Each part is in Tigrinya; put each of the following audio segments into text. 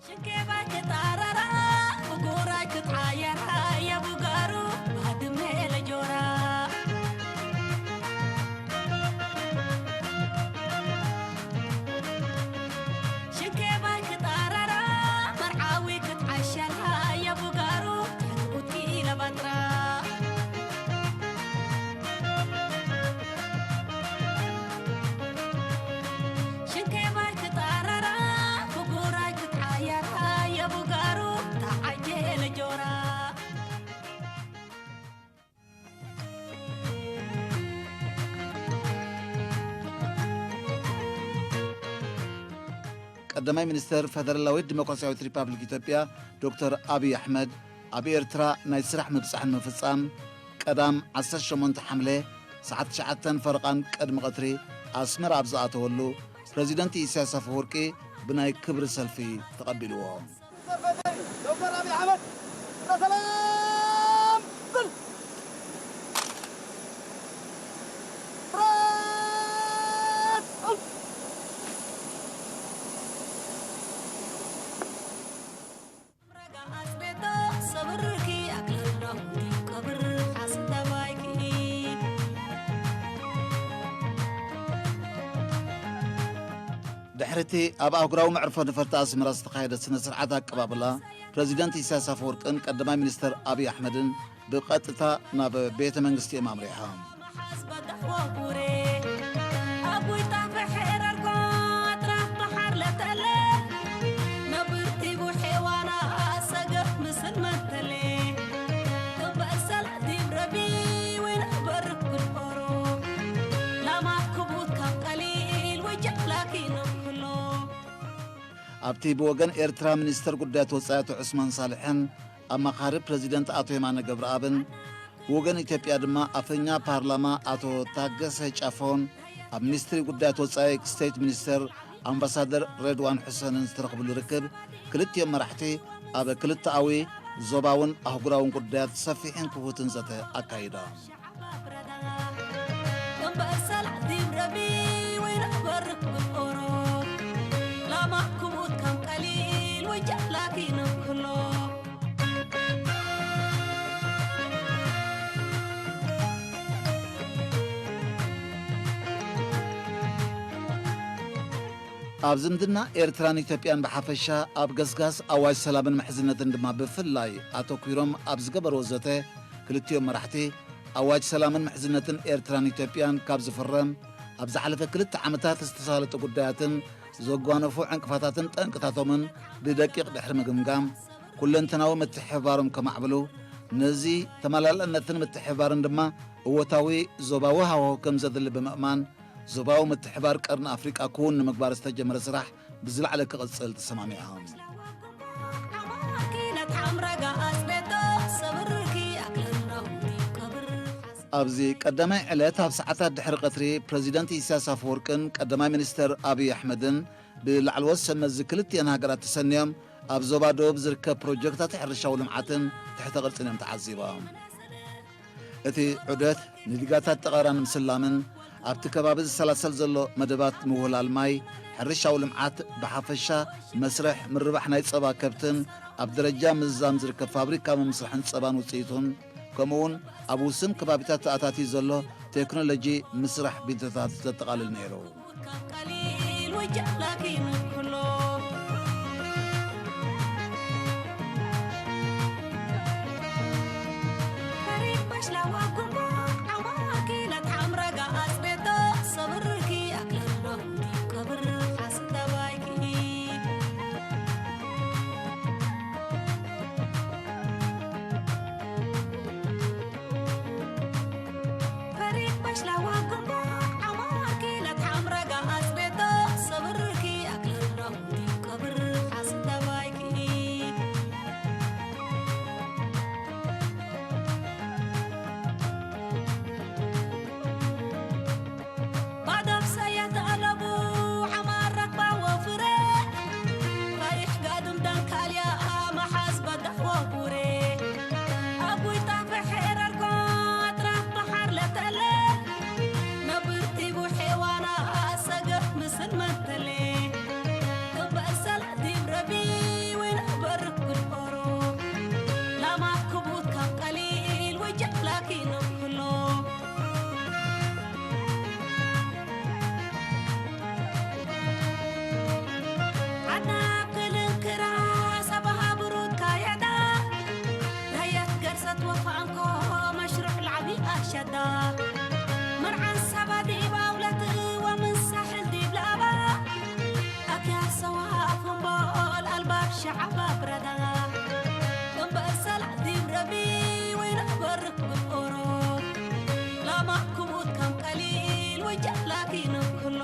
ሽንኬባይ ክጣራራ፣ ብጉራይ ክትዓየራ፣ የቡጋሩ ባድመ ለጆራ። ሽንኬባይ ክጣራራ፣ መርዓዊ ክትዓሸራ፣ የቡጋሩ ትሕት ቡቲ ለባጥራ። ሽንኬባይ ክጣራራ፣ ብጉራይ ክትዓየራ፣ የቡጋሩ ተዓጀለ ጆራ። ቀዳማይ ሚኒስተር ፈደራላዊት ዲሞክራሲያዊት ሪፓብሊክ ኢትዮጵያ ዶክተር ኣብይ ኣሕመድ፣ ኣብ ኤርትራ ናይ ስራሕ ምብጻሕ ንምፍጻም ቀዳም ዓሰርተ ሸሞንተ ሓምለ ሰዓት ትሽዓተን ፈረቓን ቅድሚ ቀትሪ ኣስመራ ኣብ ዝኣተወሉ፣ ፕረዚደንት ኢሳያስ ኣፈወርቂ ብናይ ክብሪ ሰልፊ ተቐቢልዎ። ዶክተር ኣብይ ኣሕመድ፣ ሰላም በል። ድሕሪ እቲ ኣብ ኣህጉራዊ መዕርፎ ነፈርቲ ኣስመራ ዝተኻየደ ስነ ስርዓት ኣቀባብላ፣ ፕረዚደንት ኢሳያስ ኣፈወርቅን ቀዳማይ ሚኒስተር ኣብይ ኣሕመድን ብቐጥታ ናብ ቤተ መንግስቲ እዮም ኣምሪሖም። ኣብቲ ብወገን ኤርትራ ሚኒስተር ጉዳያት ወጻኢ ኣቶ ዑስማን ሳልሕን ኣማኻሪ ፕረዚደንት ኣቶ የማነ ገብረኣብን፣ ብወገን ኢትዮጵያ ድማ ኣፈኛ ፓርላማ ኣቶ ታገሰ ጫፎን ኣብ ሚኒስትሪ ጉዳያት ወጻኢ ስቴት ሚኒስተር ኣምባሳደር ሬድዋን ሑሰንን ዝተረኽብሉ ርክብ፣ ክልቲኦም መራሕቲ ኣብ ክልተኣዊ፣ ዞባውን ኣህጉራውን ጉዳያት ሰፊሕን ክፉትን ዘተ ኣካይዶም። ኣብ ዝምድና ኤርትራን ኢትዮጵያን ብሓፈሻ፣ ኣብ ገስጋስ ኣዋጅ ሰላምን ምሕዝነትን ድማ ብፍላይ ኣተኲሮም ኣብ ዝገበርዎ ዘተ፣ ክልቲኦም መራሕቲ፣ ኣዋጅ ሰላምን ምሕዝነትን ኤርትራን ኢትዮጵያን ካብ ዝፍረም ኣብ ዝሓለፈ ክልተ ዓመታት ዝተሳለጡ ጉዳያትን ዘጓነፉ ዕንቅፋታትን ጠንቅታቶምን ብደቂቕ ድሕሪ ምግምጋም፣ ኩለንተናዊ ምትሕብባሮም ከማዕብሉ፣ ነዚ ተመላላእነትን ምትሕብባርን ድማ እወታዊ ዞባዊ ሃዋሁ ከም ዘድሊ ብምእማን፣ ዞባዊ ምትሕብባር ቀርኒ ኣፍሪቃ ክውን ንምግባር ዝተጀመረ ስራሕ ብዝለዓለ ክቕጽል ተሰማሚዖም። ኣብዚ ቀዳማይ ዕለት ኣብ ሰዓታት ድሕሪ ቀትሪ ፕረዚደንት ኢሳያስ ኣፈወርቅን ቀዳማይ ሚኒስተር ኣብይ ኣሕመድን ብላዕለዎት ሰብ መዚ ክልቲአን ሃገራት ተሰንዮም ኣብ ዞባ ደቡብ ዝርከብ ፕሮጀክታት ሕርሻዊ ልምዓትን ትሕተ ቅርጽን እዮም ተዓዚቦም። እቲ ዑደት ንዲጋታት ጠቐራ ንምስላምን ኣብቲ ከባቢ ዝሰላሰል ዘሎ መደባት ምውህላል ማይ፣ ሕርሻዊ ልምዓት ብሓፈሻ፣ መስርሕ ምርባሕ ናይ ጸባ ከብትን ኣብ ደረጃ ምዝዛም ዝርከብ ፋብሪካ ምምስራሕን ጸባን ውጽኢቱን፣ ከምኡውን ኣብ ውሱን ከባቢታት ተኣታትዩ ዘሎ ቴክኖሎጂ ምስራሕ ቢንቶታት ዘጠቓልል ነይሩ። ሸዓባ ብረዳ እምበእር ሰላዕቲ ብረቢ ወይ ነበር ክብቆሮ ላማ ክቡት ከም ቀሊል ወይ ጃላኪ ንክሎ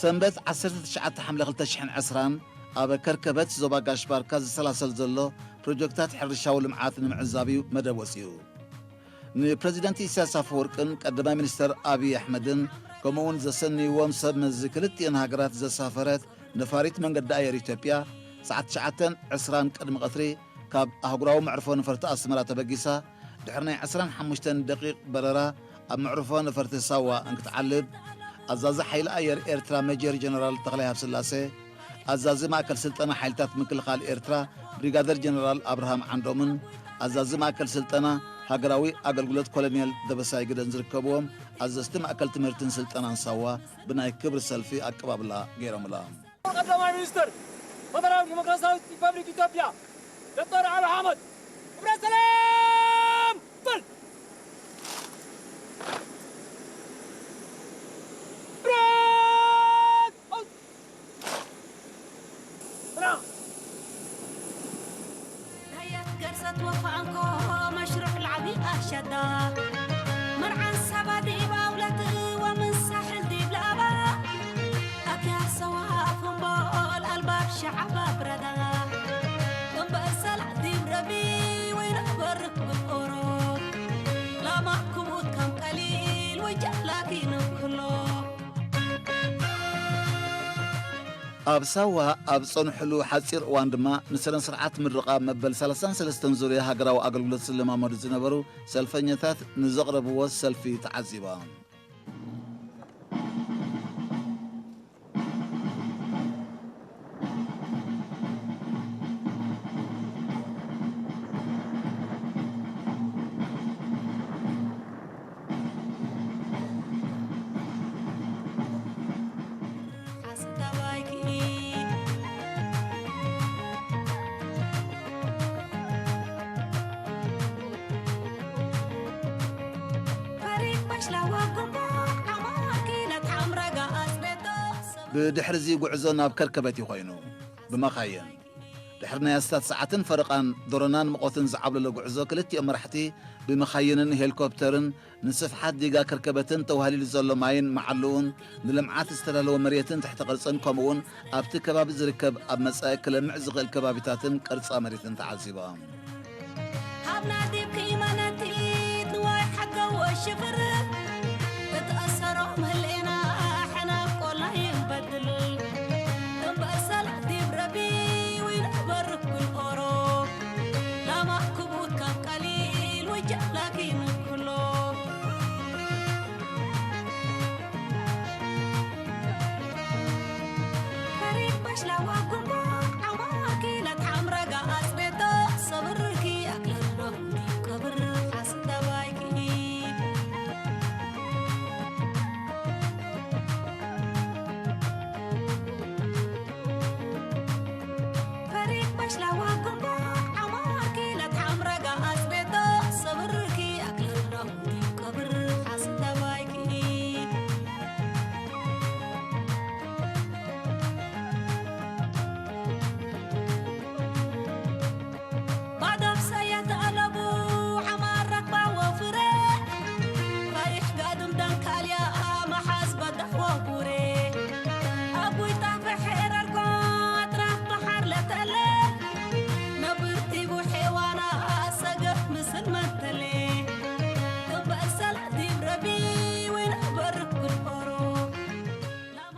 ሰንበት ዓሰርተ ትሽዓተ ሓምለ ክልተ ሽሕን ዕስራን ኣብ ከርከበት ዞባ ጋሽ ባርካ ዝሰላሰል ዘሎ ፕሮጀክታት ሕርሻዊ ልምዓት ንምዕዛብ እዩ መደብ ወፂኡ። ንፕረዚደንት ኢሳያስ ኣፈወርቅን ቀዳማይ ሚኒስተር ኣብይ ኣሕመድን ከምኡውን ዘሰንይዎም ሰብ መዚ ክልቲኤን ሃገራት ዘሳፈረት ነፋሪት መንገዲ ኣየር ኢትዮጵያ ሰዓት ትሽዓተን ዕስራን ቅድሚ ቀትሪ ካብ ኣህጉራዊ መዕርፎ ነፈርቲ ኣስመራ ተበጊሳ ድሕሪ ናይ ዕስራን ሓሙሽተን ደቂቕ በረራ ኣብ መዕርፎ ነፈርቲ ሳዋ እንክትዓልብ ኣዛዚ ሓይሊ ኣየር ኤርትራ ሜጀር ጀነራል ተኽላይ ሃብስላሴ ኣዛዚ ማእከል ስልጠና ሓይልታት ምክልኻል ኤርትራ ብሪጋደር ጀነራል ኣብርሃም ዓንዶምን ኣዛዚ ማእከል ስልጠና ሃገራዊ ኣገልግሎት ኮሎኔል ደበሳይ ግደን ዝርከብዎም ኣዘዝቲ ማእከል ትምህርትን ስልጠናን ሳዋ ብናይ ክብሪ ሰልፊ ኣቀባብላ ገይሮምላ። ቀዳማይ ሚኒስትር ፈደራል ዲሞክራሲያዊት ሪፐብሊክ ኢትዮጵያ ዶክተር ኣብይ ኣሕመድ ክብረት ሰላም በል። ዳያት ገርሰት ወፋ እንኮ መሽሩዕ ላዕቢ ኣሸዳ መርዓን ሰባ ዲብ ኣውለት ወምን ሳሕል ዲብ ላባ ኣክያር ሰዋ ኣፍንቦል ኣልባብ ሸዓባ ብረዳ እምበእር ሰላዕ ዲብ ረቢ ወይ ነበር ክብቆሮ ላማ ክቡት ከም ቀሊል ወይ ጃላኪ ንክሎ ኣብ ሳዋ ኣብ ዝጸንሕሉ ሓጺር እዋን ድማ ንስነ ስርዓት ምርቓ መበል ሰላሳን ሰለስተን ዙርያ ሃገራዊ ኣገልግሎት ዝለማመዱ ዝነበሩ ሰልፈኛታት ንዘቕረብዎ ሰልፊ ተዓዚቦም። ብድሕሪ እዚ ጉዕዞ ናብ ከርከበት እዩ ኮይኑ። ብመኻይን ድሕሪ ናይ ኣስታት ሰዓትን ፈረቓን ዶሮናን ምቖትን ዝዓብለሎ ጉዕዞ ክልቲኦም መራሕቲ ብመኻይንን ሄሊኮፕተርን ንስፍሓት ዲጋ ከርከበትን ተዋህሊሉ ዘሎ ማይን መዓልኡን ንልምዓት ዝተዳለወ መሬትን ትሕተ ቅርጽን ከምኡውን ኣብቲ ከባቢ ዝርከብ ኣብ መጻኢ ክለምዕ ዝኽእል ከባቢታትን ቅርጻ መሬትን ተዓዚቦም። ሃብና ዲብኪ መነቲት ንዋይ ሓገዎ ሽፍር እትኣሰሮ ምህሌና ሕና ቆላይ በድል እምበእር ሰላም ዲብ ረቢ ወይ ነበር ኩል ኦሮ ላማ ክቡት ካብ ቀሊል ወይ ጀላኪ ንክሎ ፈሪድ ባሽላዋ ጉንባ ዓማኪ ለትሓምረጋ ኣጽቤቶ ሰብርኪ ኣክለሎ ክብር ሓስዳ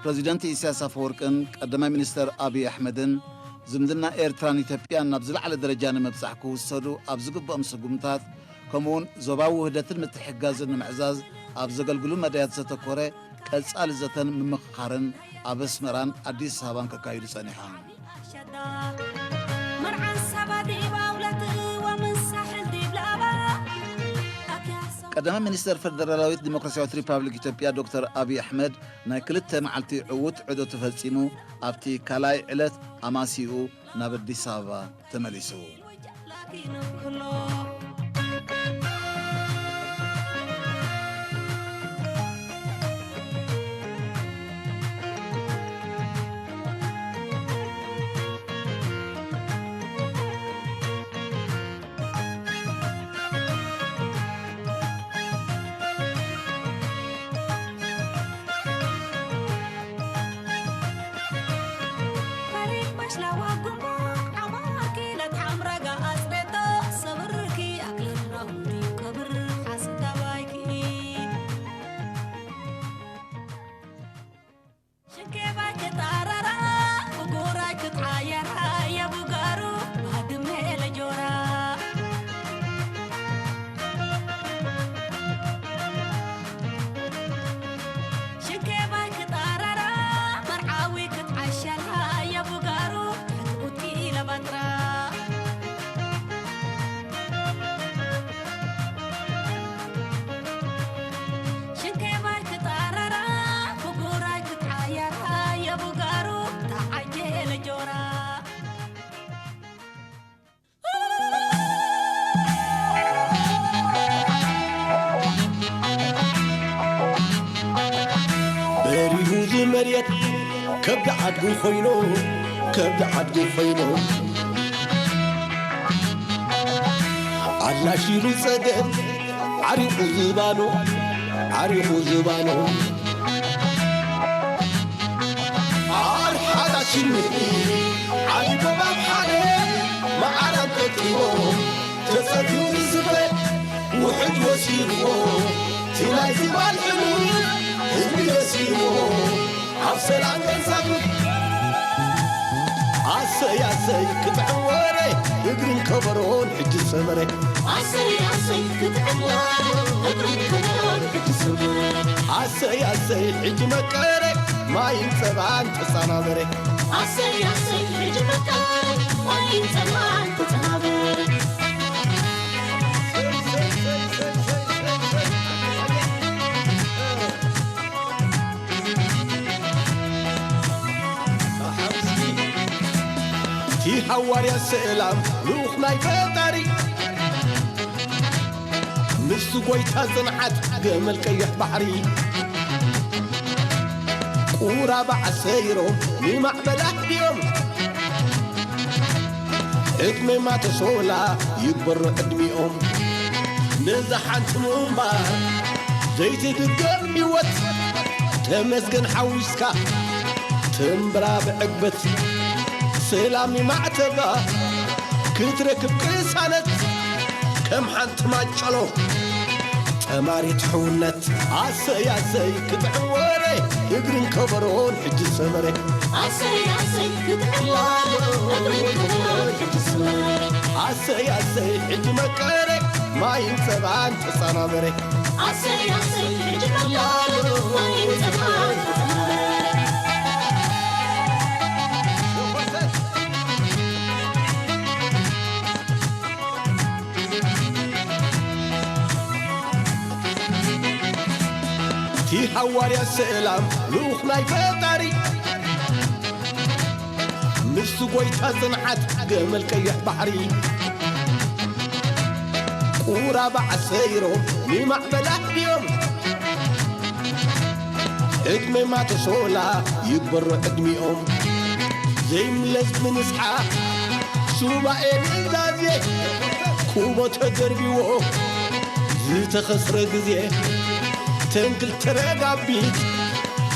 ፕረዚደንት ኢሳያስ ኣፈወርቅን ቀዳማይ ሚኒስተር ኣብይ ኣሕመድን ዝምድና ኤርትራን ኢትዮጵያን ናብ ዝለዓለ ደረጃ ንምብጻሕ ክውሰዱ ኣብ ዝግብኦም ስጉምታት፣ ከምኡውን ዞባዊ ውህደትን ምትሕግጋዝን ንምዕዛዝ ኣብ ዘገልግሉ መዳያት ዘተኮረ ቀጻሊ ዘተን ምምኽኻርን ኣብ ኣስመራን ኣዲስ ኣበባን ከካይዱ ጸኒሖም። ቀዳማይ ሚኒስተር ፈደራላዊት ዲሞክራሲያዊት ሪፓብሊክ ኢትዮጵያ ዶክተር ኣብይ ኣሕመድ ናይ ክልተ መዓልቲ ዕዉት ዑደቱ ፈጺሙ ኣብቲ ካልኣይ ዕለት ኣማሲኡ ናብ ኣዲስ ኣበባ ተመሊሱ። በሪሁ ዝመርየት ከብዲ ዓድጉ ኮይኑ፣ ከብዲ ዓድጉ ኮይኑ፣ ኣላሺሉ ጸገም ዓሪቑ ዝባኑ፣ ዓሪቑ ዝባኑ። ኣርሓዳ ሽምዲ ዓሊ ጎባብ ሓደ መዓር ኣንጠልጢሉ ተጸግዩ ዝስተ ውሕጅ ወሲድዎ፣ እቲ ናይ ዝባን ሕሉፍ ህዝቢ ገሲዎ፣ ኣብ ሰላም ገንዘብ ኣሰይ ኣሰይ ክጥዕም ወረ፣ እግርን ከበሮን ሕጂ ሰመረ። ኣሰይ ኣሰይ ክጥዕም ወረ፣ እግርን ከበሮን ሕጂ ሰመረ። ኣሰይ ኣሰይ ሕጂ መቀረ፣ ማይን ጸባን ተጻናበረ። ኣሰይ ኣሰይ ሕጂ መቀረ፣ ማይን ጸባን ተጻናበረ። እቲ ሃዋርያ ሰላም ልኡኽ ናይ ፈጣሪ፣ ንሱ ጐይታ ጽንዓት ገመል ቀይሕ ባሕሪ። ቁራባዕ ሰይሮም ንማዕበል ኣሕዲኦም፣ ዕድመ ማተሶላ ይግበሮ ዕድሚኦም። ነዛ ሓንቲ ምንባር ዘይትድገም ህይወት፣ ተመስገን ሓዊስካ ተንብራ ብዕግበት። ሰላም ይማዕተባ ክትረክብ ቅሳነት፣ ከም ሓንቲ ማጨሎ ጠማሪት ሕውነት። ኣሰይ ኣሰይ ክጥዕም ወረ፣ እግርን ከበሮን ሕጂ ሰመረ። ኣሰይ ኣሰይ ክጥዕም ወረ፣ እግርን ከበሮን ሕጂ ሰመረ። ኣሰይ ኣሰይ ሕጂ መቀረ፣ ማይን ጸባን ተጻናበረ። ኣሰይ ኣሰይ ሕጂ መቀረ፣ ማይን ጸባን ተጻናበረ። እቲ ሃዋርያ ሰላም ልኡኽ ናይ ፈጣሪ፣ ንሱ ጐይታ ጽንዓት ገመል ቀይሕ ባሕሪ። ቁራባዕ ሰይሮም ንማዕበል ኣሕዲኦም፣ ዕድመ ማተሶላ ይግበሮ ዕድሚኦም። ዘይምለስ ብምስሓ ሱባኤ ንእዛዜ፣ ኩቦ ተደርቢዎ ዝተኸስረ ግዜ። ተንክል ተረጋቢት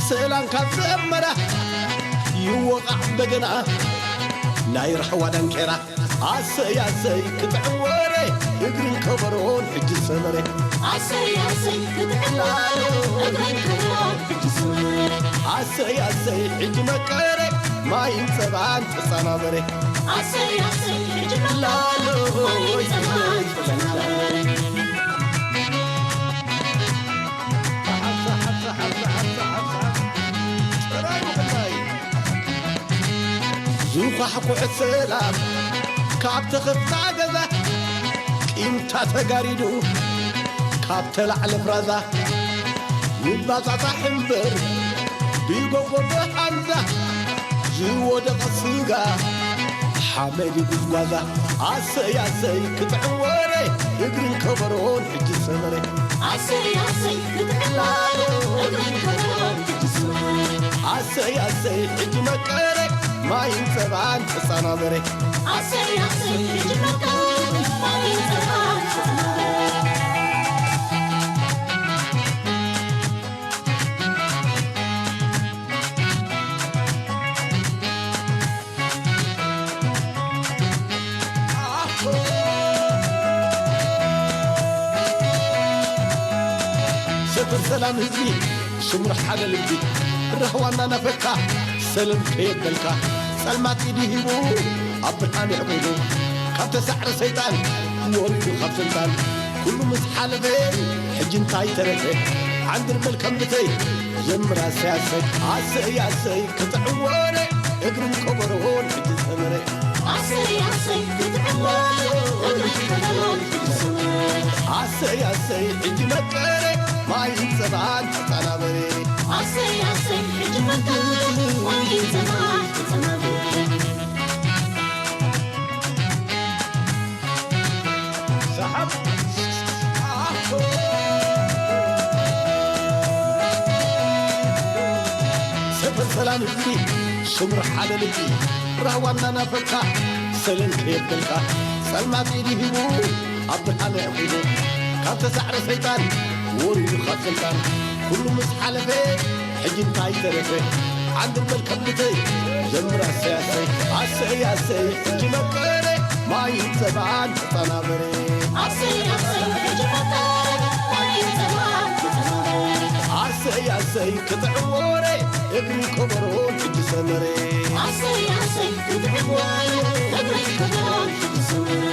ሰላም ካብ ዘመራ፣ ይወቓዕ በገና ናይ ራሕዋ ዳንኬራ። ኣሰይ ኣሰይ ክጥዕም ወረ፣ እግርን ከበሮን ሕጂ ሰመረ። ኣሰይ ኣሰይ ክትዕላሉ እግርን ከበሮን ሕጂ ሰመረ። ኣሰይ ኣሰይ ሕጂ መቀረ ማይን ጸባን ተጸናበረ። ኣሰይ ኣሰይ ሕጂ መቀረ ማይን ጸባን ተጸናበረ። ሓብሳ ሓብሳ ሓብሳ ሓብሳ ሓብሳ ሓብሳ ጥራይ ምቕናይ። ዝዃሕኩሐ ሰላም ካብ ተኸፍታ ገዛ ቂምታ ተጋሪዱ ካብ ተላዕለ ፍራዛ ይባጻጻሕ እምበር ብጎቦ ብሓንዛ ዝወደቐ ስጋ ሓመድ ጉዝጓዛ። ኣሰይ ኣሰይ ክጥዕም ወረ እግርን ከበሮን ሕጂ ሰመረ። ኣሰይ ኣሰይ ክትዕላሉ እግርን ከበሮን ሕጂ ሰመረ። ኣሰይ ኣሰይ ሕጂ መቀረ ማይን ጸባን ተጸናበረ። ኣሰይ ኣሰይ ሕጂ መቀረ ማይን ጸባን ተጸናበረ። ሰፈር ሰላም ህዝቢ ስምሩ ሓደ ልቢ ራህዋና ናፈካ ሰለም ከየበልካ ጸልማት ኢዱ ሂቡ ኣብ ብርሃን የዕቂቡ ካብ ተሳዕረ ሰይጣን ወሪዱ ካብ ስልጣን ኩሉ ምስ ሓለፈ ሕጂ እንታይ ተረፈ ዓንድር በል ከም ብተይ ዘምር ኣሰይ ኣሰይ ኣሰይ ኣሰይ ክጥዕወረ እግርን ከበሮን ሕጂ ሰመረ ኣሰይ ኣሰይ ክትዕወት እግሪ ከበሮን ሕጂ ሰመረ ኣሰይ ኣሰይ ሕጂ መቀረ ማይን ጸባን ተጸናበረ ኣሰይ ኣሰይ ሕጂ መቀረ ማይን ጸባን ተጸናበረ ሰሓብ ሰፈር ሰላም ህዝቢ ስምሩ ሓደ ልቢ ራህዋ እናናፈካ ሰለም ከየበልካ ጸልማት ኢዱ ሂቡ ኣብ ብርሃን ኣዕቂቡ ካብ ተሳዕረ ሰይጣን ወሪዱ ካብ ስልጣን ኩሉ ምስ ሓለፈ ሕጂ እንታይ ተረፈ ዓንድር በል ከብተይ ዘምር ኣሰይ ኣሰይ ኣሰይ ኣሰይ ሕጂ መቀረ ማይን ጸባን ተጸናበረ ኣሰይ ኣሰይ ሕጂ መቀረ ማይን ጸባን ተጸናበረ ኣሰይ ኣሰይ ክጥዕም ወረ እግሪ ከበሮን ሕጂ ሰመረ ኣሰይ ኣሰይ ክትዕወት እግሪ ከበሮን ሕጂ ሰመረ